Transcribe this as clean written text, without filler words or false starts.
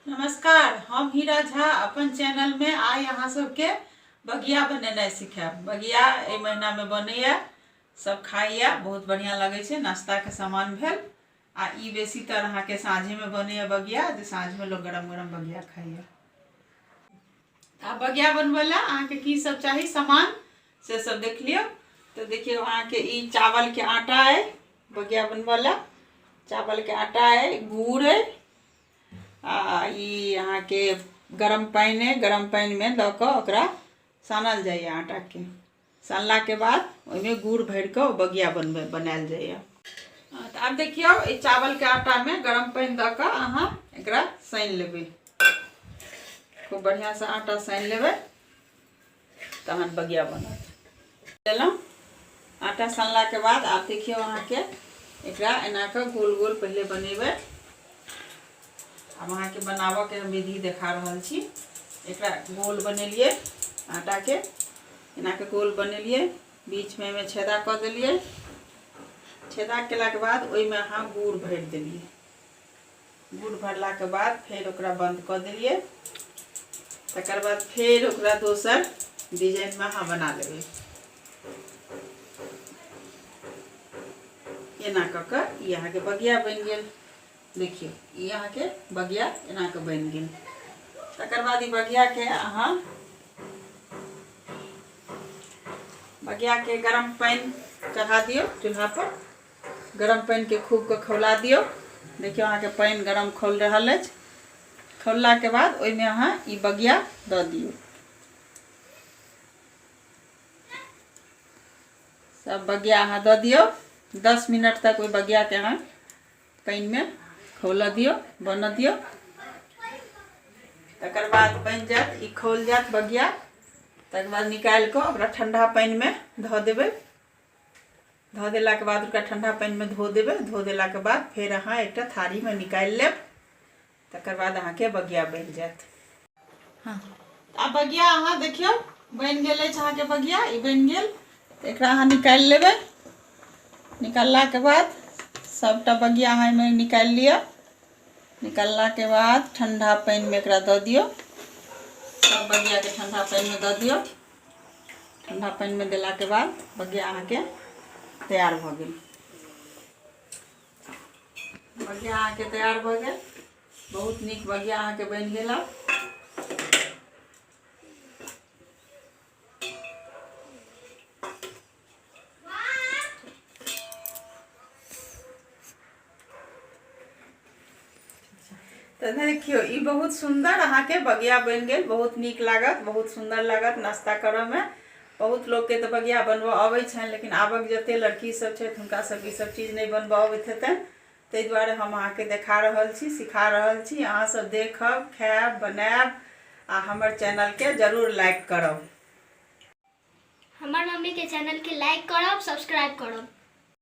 नमस्कार, हम हीरा झा अपन चैनलमे आइ अहाँ सबके बगिया बनेनाइ सिखायब। बगिया एहि महीनामे बनैया, सब खाइया, बहुत बढ़िआँ लगै छै, नाश्ताके सामान भेल। आ ई बेसीतर अहाँके साँझेमे बनैया बगिया, जे साँझमे लोक गरम गरम बगिया खाइया। आ बगिया बनबै लए अहाँके की सब चाही सामान से सब देख लियौ। तऽ देखियौ अहाँके ई चावलके आटा अइ, बगिया बनबै लए चावलके आटा अइ, गुड़ अइ, आ ई अहाँके गरम पानि अइ। गरम पानिमे दऽ कऽ ओकरा सानल जाइए आटाके। सानलाके बाद ओहिमे गुड़ भरि कऽ बगिया बनबै बनायल जाइए। तऽ आब देखियौ एहि चावलके आटामे गरम पानि दऽ कऽ अहाँ एकरा सानि लेबै। खूब बढ़िआँसँ आटा सानि लेबै तहन बगिया बनत। लेलहुँ आटा सनलाके बाद आब देखियौ अहाँके एकरा एना कऽ गोल गोल पहिले बनेबै। आब अहाँके बनाबऽके हम विधि देखा रहल छी। एकरा गोल बनेलियै, आटाके एना कऽ गोल बनेलियै, बीचमे एहिमे छेदा कऽ देलियै। छेदा केलाके बाद ओहिमे अहाँ गुड़ भरि देलियै। गुड़ भरलाके बाद फेर ओकरा बन्द कऽ देलियै। तकर बाद फेर ओकरा दोसर डिजाइनमे अहाँ बना लेबै। एना कऽ कऽ ई अहाँके बगिया बनि गेल। देखियौ ई अहाँके बगिया एना कऽ बनि गेल। तकर बाद ई बगियाके अहाँ बगियाके गरम पानि चढ़ा दियौ चूल्हा पर। गरम पानिके खूब कऽ खौला दियौ। देखियौ अहाँके पानि गरम खौल रहल अछि। खौललाके बाद ओहिमे अहाँ ई बगिया दऽ दियौ। सब बगिया अहाँ दऽ दियौ। 10 मिनट तक ओहि बगियाके अहाँ पानिमे खौलऽ दियौ, बनऽ दियौ। तकर बाद बनि जायत, ई खौल जायत बगिया। तकर बाद निकालि कऽ ओकरा ठण्डा पानिमे धऽ देबै। धऽ देलाके बाद ओकरा ठण्डा पानिमे धो देबै। धो देलाके बाद फेर अहाँ एकटा थारीमे निकालि लेब। तकर बाद अहाँके बगिया बनि जायत। हँ, आब बगिया अहाँ देखियौ बनि गेल अछि। अहाँके बगिया ई बनि गेल। तऽ एकरा अहाँ निकालि लेबै। निकाललाके बाद सभटा बगिया अहाँ एहिमे निकालि लिअ। निकाललाके बाद ठण्डा पानिमे एकरा दऽ दियौ। सब बगियाके ठण्डा पानिमे दऽ दियौ। ठण्डा पानिमे देलाके बाद बगिया अहाँके तैयार भऽ गेल। बगिया अहाँके तैयार भऽ गेल। बहुत नीक बगिया अहाँके बनि गेल। आब तऽ देखियौ ई बहुत सुन्दर अहाँके बगिया बनि गेल। बहुत नीक लागत, बहुत सुन्दर लागत नाश्ता करऽमे। बहुत लोकके तऽ बगिया बनबऽ अबै छनि, लेकिन आबक जते लड़की सब छथि हुनका सबके ई सब चीज नहि बनबऽ अबैत हेतनि। ताहि दुआरे हम अहाँके देखा रहल छी, सिखा रहल छी। अहाँ सब देखब, खायब, बनायब आ हमर चैनलके जरूर लाइक करब। हमर मम्मी के चैनल के लाइक करब, सब्सक्राइब करब।